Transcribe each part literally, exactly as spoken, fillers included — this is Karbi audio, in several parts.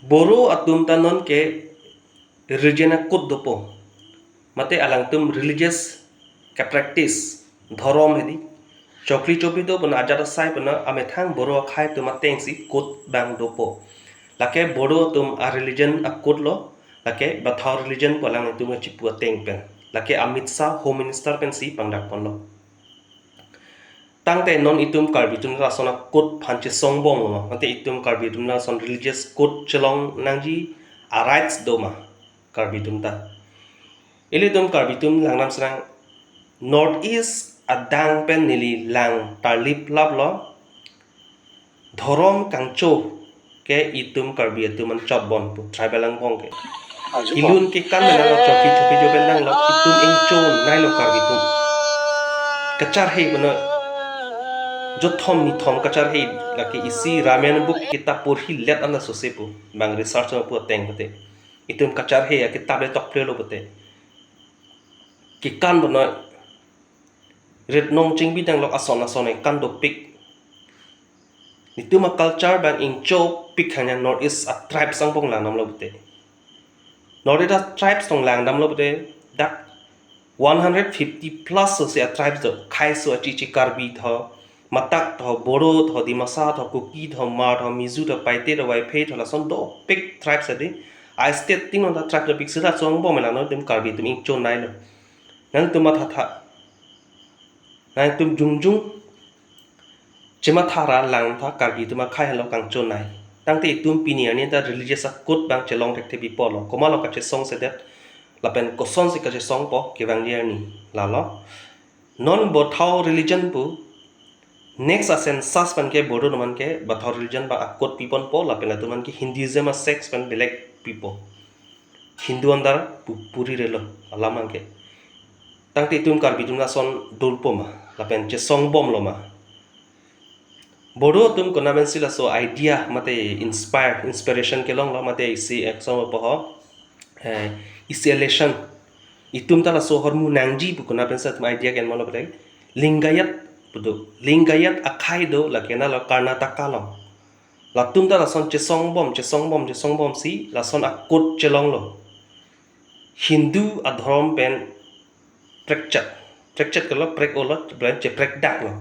Boro atum ta non ke religion a code dopo. Mate alangtum religious ke practice, dhorom hedi. Chokli chopi do puna ajat asai puna amethang Boro akhai atum ateng si code bang dopo. Lake Boro atum a religion a code lo, lake Bathao religion pu alangtum chipu ateng pen. Lake Amit Shah Home Minister pen si pangdak ponlo. Tangte non itum Karbi atum lason a code aphan chesong bom lo, mate itum Karbi atum lason religious code chelong nangji a rights do ma Karbi atum ta. Ilitum Karbi atum langdam serang North East adang pen neli lang tarlip lap lo. Dhorom kangcho ke itum Karbi atum an chot bom pu tribal angbong ke. Aju Ilun kekan menang lo, chopi chopi jo pen nanglo, itum ingcho nai lo Karbi atum. Kacharhe kono jothom nithom kacharhe, lake isi Ramayana book kita porhi let anda sose pu. Bang research pu ateng pute. Itum kacharhe a kitab le tokple lo pute. Kekan kono rit nong chingbi nanglo, ason ason kekan dopik. Itum a culture bang ingchopik hanya North East a tribes angbong langdam lo pute. North East a tribes tong langdam lo pute. Dak one hundred fifty plus so si a tribes do. Khaiso achichi Karbi tho, Matak tho, Boro tho, Dimasa tho, Kuki tho, Hmar tho, Mizo tho, Paite tho, Vaiphei tho, lason dopik tribes adi. A state tin nonta tribes dopik sita chong bom lang non itum Karbi atum ingcho nai lo. Nangtum matha tha. Nangtum jongjong chematha ra lang tha, Karbi atum akhai henlo kangcho nai. Tangte itum pini arni ta religious a code bang chelong thekthe pipo lo. Komat lo kachesong sedet, lapen kosonsi kachesongpo kevangji arni lalo. Non Bathao religion pu next a census pen ke Boro atum an ke Bathao religion bang a code pi ponpo, lapen latum an ke Hinduism a sex pen belek pipo. Hindu andar pu puri relo alam an ke. Tangte itum Karbi atum lason dulpo ma, lapen chesong bom lo ma. Boro atum kona pensi laso idea mate inspire, inspiration kelong lo mate isi example po ho, eh, isi elation. Itum ta laso ahormu nangji pu kona pensi atum idea ken molo pute. Lingayat pu do. Lingayat akhai do lake na lo Karnataka lo. Latum ta lason chesong bom, chesong bom, chesong bom si lason a code chelong lo. Hindu adhorom pen prekchat. Prekchat ke lo, prek o lo, blan cheprek dak lo.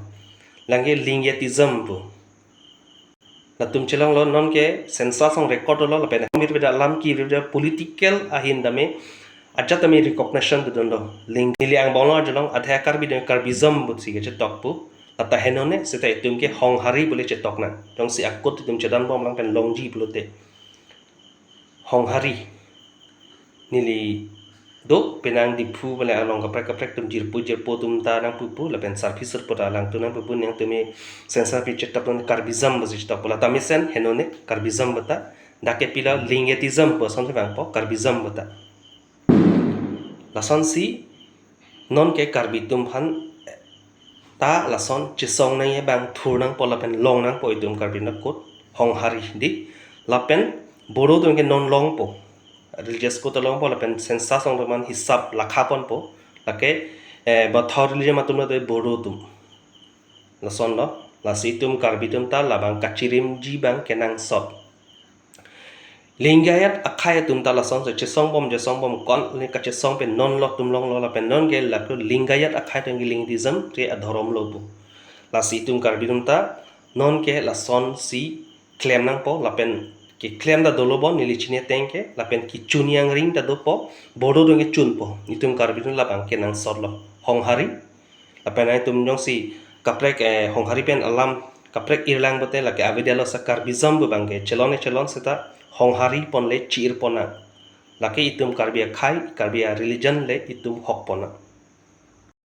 Lake Lingayatism pu. Latum chelong lo, non ke census song record lo, lapen mir beda alam ki, mir beda political ahin dame, ajat dame recognition do dondo. Ling neli angbong lo chelong, adhe Karbi dame Karbism pu si kechetok pu. Lata henone, seta itum ke Honghari pu le chetok nang. Jongsi a code itum chedan bom lang pen longji pulote. Honghari. Neli do penang Diphu bale along kaprek kaprek atum jirpo jirpo atum ta nangpupu lapen sarpi sirpo ta alangtum nangpupu, nangtum me census pi chetok non Karbism pusi chetok pu, lata mesen henone Karbism puta, dak ke pilo Lingayatism pu ason si vangpo, Karbism puta. Lasonsi non ke Karbi atum aphan ta lason chesong nangji abang thur nangpo lapen long nangpo itum Karbi na code Honghari di. Lapen Boro atum ke non longpo. Religious code longpo lapen census song teman hisap lakha ponpo. Lake, eh, Bathao religion atum lo te Boro atum. Lason lo, lasi itum Karbi atum ta labang kachirimji abang kenangsot. Lingayat akhai atum ta lasonsi chesong bom, chesong bom, kon le kachesong pen non lo atum longlo lapen non ke lapu Lingayat akhai atum ke Lingayatism re adhorom lo pu. Lasi itum Karbi atum ta non ke lasonsi klem nangpo lapen keklem ta dolo bon neli chini ateng ke lapen kechun yang ring ta dopo, Boro atum ke chunpo, itum Karbi atum labang kenangsot lo. Honghari, lapen itum jongsi kaprek, eh, Honghari pen alam kaprek irlang pute lake avedetlo sa Karbism pu abang ke chelon ne chelon seta Honghari pon le chi-ir pon nang. Lake itum Karbi akhai, Karbi a religion le itum hok pon nang.